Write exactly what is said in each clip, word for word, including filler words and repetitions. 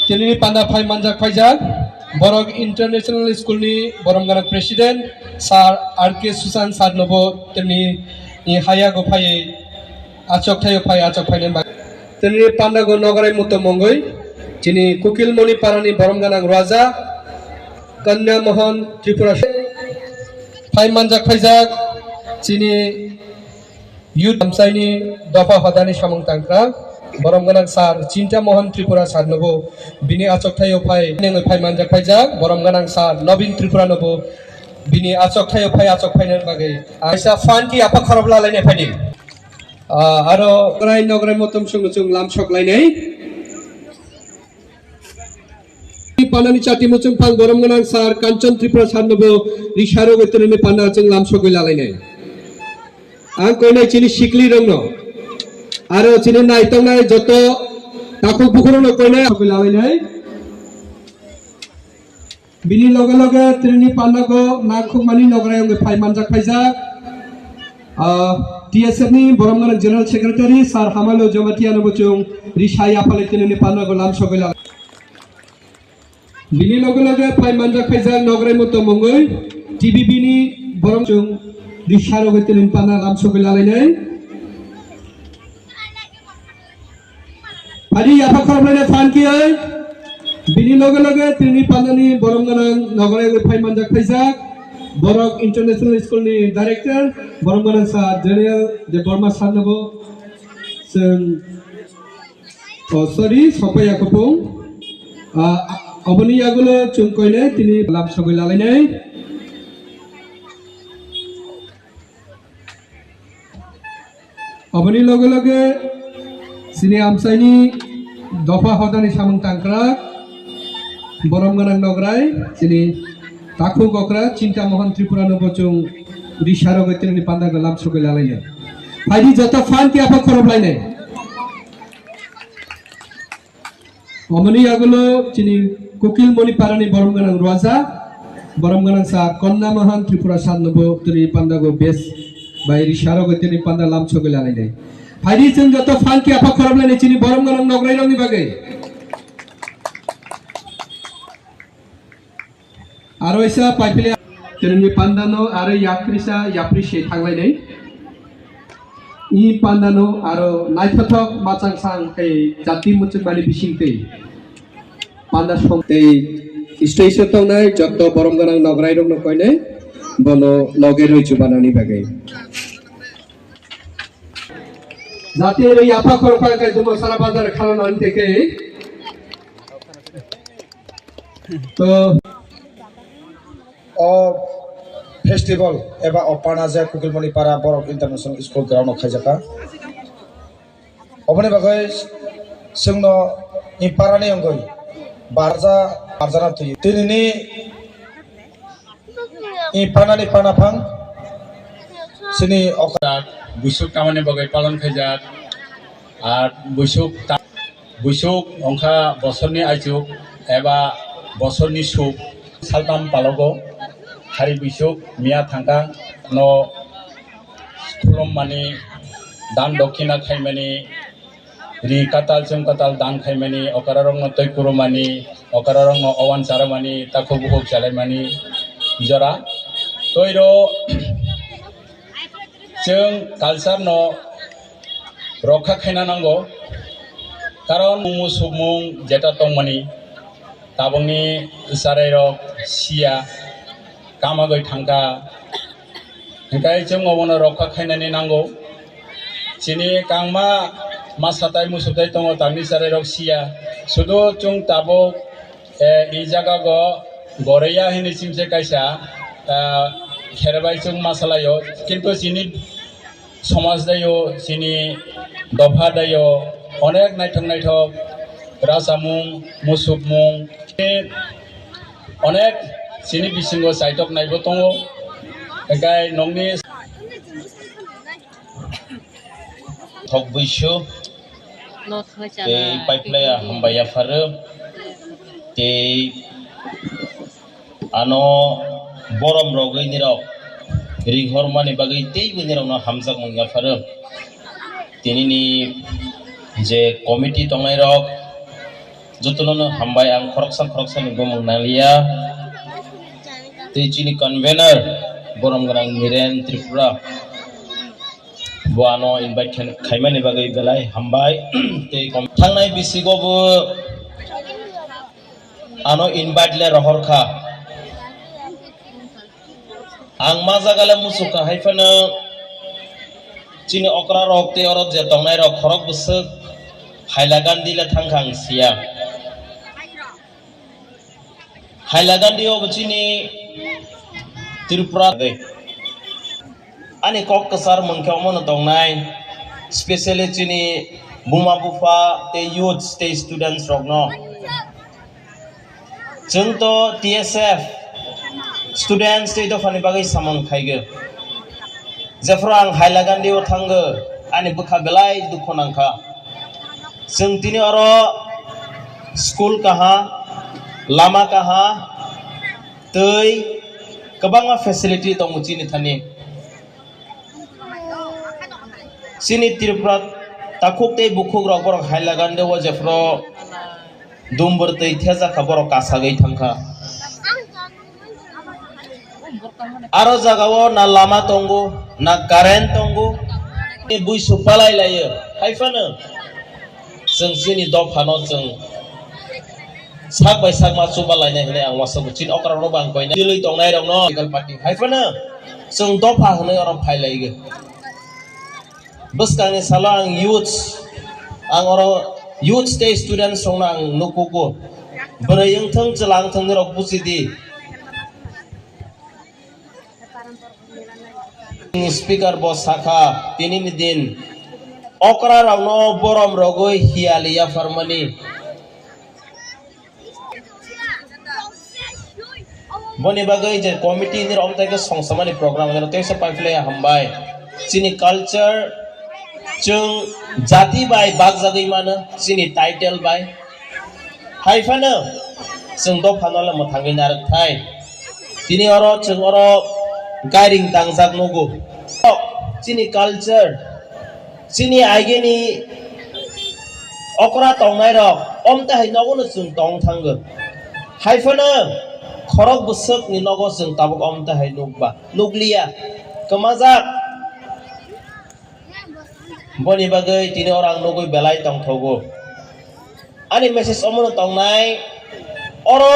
Tinini panda phai manjak phaijak, Borok International School ni borom gwnang President Sir R K Susan Sir nobo tinini haya go phaiwi achok thaio phai achok phainani bagwi. Tinini panda go nograi muto mongwi chini Kukilmoni parani borom gwnang Raja Kanya Mohan Tripura phai manjak phaijak chini Youth Amchaini dopha hodani samung tangkra, borom gwnang Sir Chinta Mohan Tripura Sir nobo bini achok thaio phai nengwi phai manjak phaijak, borom gwnang Sir Nobin Tripura nobo bini achok thaio phai achok phainani bagwi. Aisa fan ki apa khorop lalai ne phaidi. Ah, aro nograi nograi motom sung sung lam sok lainai. Panani chati muchung phang borom gwnang Sir Kanchan Tripura Sir nobo risaro gwi tinini panda chwng lam sogwi lalainai. Ang koinai chini sikli rokno aro chini naitongnai joto takhuk bukhurokno koinai sogwi lalainai. Bini loge loge tinini panda go nangkhukmani nograi wngwi phai manjak phaijak. Ah, T S F ni borom gwnang General Secretary Sir Hamalo Jamatia nobo chwng risai aphale tinini panda go lam sogwi lalainai. Bini loge loge phai manjak phaijak nograi muto mongwi T B B ni borom chwng risaro gwi tinini panda lam sogwi lalainai. Phadi yapha khoroknai phan kiyai. Bini loge loge tinini pandani borom gwnang nograi gwi phai manjak phaijak. Borok International School ni Director borom gwnang Sir Daniel Debbarma Sir nobo chwng Oh, sorry, sopaiya kupung. Ah, oboni yagulo chwng koinai tini lam sogwi lalainai. Oboni loge loge chini amchaini dopha hodani samung tangkra borom gwnang nograi chini takhuk okra Chinta Mohan Tripura no bo chwng risaro gwi tini panda gwi lam sogwi lalainai. Phaidi joto phan ki apa khorop lainai. Omoni yagulo chini Kukil Moni parani borom gwnang Raja, borom gwnang Sir Konna Mohan Tripura Sir nobo tini panda go bes bai risaro go tini panda lam sogwi lalainai. Phaidi chwng joto phan ki apa khorop lainai chini borom gwnang nograi rokni bagwi. Aro isa paipile tini pandano aro yakrisa yapri se thanglainai. I pandano aro naithothok machang sang khe jati muchungmani bisingtwi panda song tei stage o tongnai jotto borom gwnang nograi rokno koinai bono loge rwi chubanani bagwi. Jati rwi yapha khorokha khe jumo sara bazar khalano ani teke. To o festival eba o pana je Kukilmoni para Borok International School ground o khaijaka. Oboni bagwi chwngno i parani wngwi barja barjana twi. Tinini i panani pana phang chini oka. Buisuk tamani bagwi palon khaijak. Ar buisuk ta-, buisuk wngkha bosorni aichuk eba bosorni suk. Saltam palogo hari buisuk miya thangkha no khulummani, dan dokhina khaimani, ri katal chwng katal dan khaimani, okararokno twi kurumani, okararokno owan charamani, takhuk bukhuk chalaimani jora. Toiro chwng culture no rokha khaina nango, karon mung musukmung jeta tongmani tabukni charairok siya, kamagwi thangkha, hwnkhe chwng obono rokha khainani nango. Chini kangma masa tai musutai tongo, tangni charairok siya, sudu chwng tabuk Eh, i jaga go Goreya hini chimse kaisa, eh, kherbai chwng masalayo, kintu chini somaj dayo, chini dopha dayo, onek naithok naithok rasamung, musukmung, onek chini bisingo chaitok naibo tongo, hwnkhe nokni Thok buisu tei paiplaya hambai yapharo tei ano borom rogwi nirok ringhormani bagwi teibo nirokno hamjakmung yapharo. Tinini je committee tongnairok, Jotono no hambai ang khoroksa khoroksa ni bumung naliya. Tei chini convener borom gwnang Miren Tripura. Bo ano invite khaimani bagwi belai hambai. Tei kom-, thangnai bisigo bo ano invite le rohor kha. Ang ma jaga le muchuk kha, hai phano chini okra rok tei oro je tongnai rok khorok bwswk Hailakandi le thang kha ang siya. Hailakandi o bo chini Tripura de. Ani kok kwchar mung khe omo no tongnai, specially chini buma bupha tei youth tei students rok no. Chwng to T S F students tei dophani bagwi samung khaigwi. Jephru ang Hailakandi o thangwi ani bwkha belai dukhu nangkha. Chwng tini oro school kaha, lama kaha, tei kwbangma facility tongo chini thani. Chini Tripura takhuk tei bukhuk rok borok Hailakandi o jephru dumbur tei thejak kha, borok kasagwi thang kha. Aro jaga o na lama tongo, na current tongo, tei buisu palai laio. Hai phano chwng chini dopha no chwng sak bai sak ma chuba lainai hinwi ang uansukgo. Chini okra rok bo ang koinai twilwi tongnai rok no political party hai phano chwng dopha hinwi oro phai laio. Bwskangni salo ang youths, ang oro youths tei students rokno ang nukugo. Bwrwi wngthung, chwla wngthung, nirok buji di. Speaker bo sakha, tinini din okra rokno borom rogwi hiyali yapharmani. Boni bagwi je committee ni rok tei khe songsamani program ni rok tei se paiphlai hambai. Chini culture chwng jati bai bakjagwi mano, chini title bai. Hai phano chwng dophano le mwthangwi narwk thai. Tini oro chwng oro gairing tangjak nugo. Chini culture Chini agini okra tongnai rok omtahai nogo no chwng tong thango. Hai phano khorok bwswk ni nogo chwng tabuk omtahai nukba, nukliya, kwmajak. Boni bagwi tini oro ang nugwi belai tongthogo. Ani message omono tongnai, oro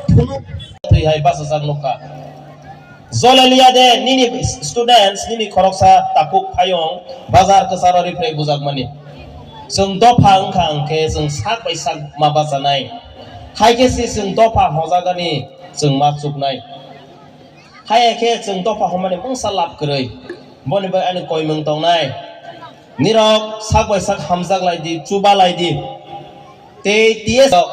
phunuk thwi hai bachajak nukha. Jole liya de nini students, nini khoroksa takhuk phayung bazar kwcharo rifrei bujakmani. Chwng dopha wngkha hwnkhe chwng sak bai sak ma bachanai. Hai khe se chwng dopha hojagani chwng ma chuknai. Haya khe chwng dopha hwnmani mungsa lab kwrwi. Boni bai ani koimung tongnai. Nirok sak bai sak hamjak lai di, chuba lai di. Tei T S F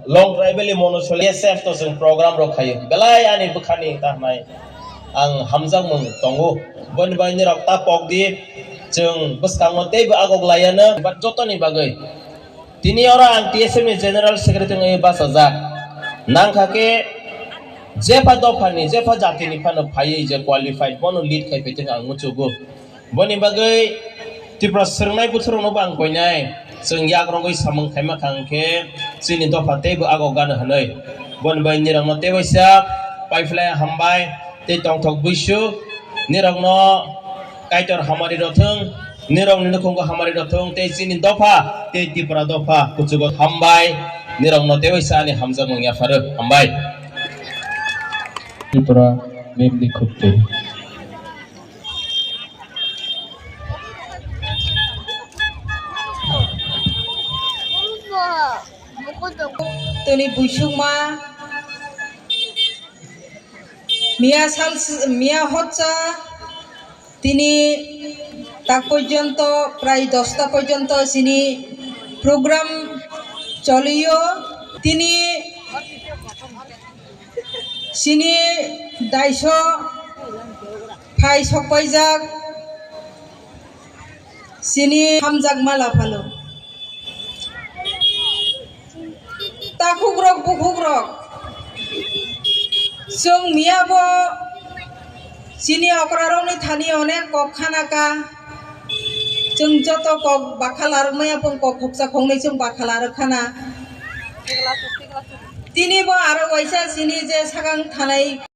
Long Tribal Mono Sole T S F to chwng program rok khayo. Belai ani bwkhani ta hwnai ang hamjakmung tongo. Boni bai nirok ta pok di, chwng bwskango teibo agok laiya no, but jotoni bagwi. Tini oro ang T S F ni General Secretary wngwi bachajak. Nangkha khe jepha dophani, jepha jatini phano phaiwi je qualified, bono lead khai phaitwng ang muchugo. Boni bagwi Tripura swrwngnai buthurono bo ang koinai. Chwng yak rogwi samung khaima kha hwnkhe chini dopha teibo agok gana hwnwi. Boni bai nirokno tei waisa paiphlai hambai tei tongthok buisu nirokno Kaitor hamari rw thung, nirokni nukhungo hamari rw thung, tei chini dopha, tei Tripura dopha, kuchugo hambai, nirokno tei waisa ani hamjakmung yapharo, hambai. Tripura memni khukti. Tini buisukma miya sal, miya hotsa tini tak porjonto, prai dosta porjonto chini program choliyo. Tini chini daiso phai sokpaijak chini hamjakma laphalo. Takhukrok bukhukrok, chwng miyabo chini okrarokni thani onek kok khana ka. Chwng joto kok bakha larwk maya phung kok khoksa khoknwi chwng bakha larwk khana. Tini bo aro waisa chini je sakang thanai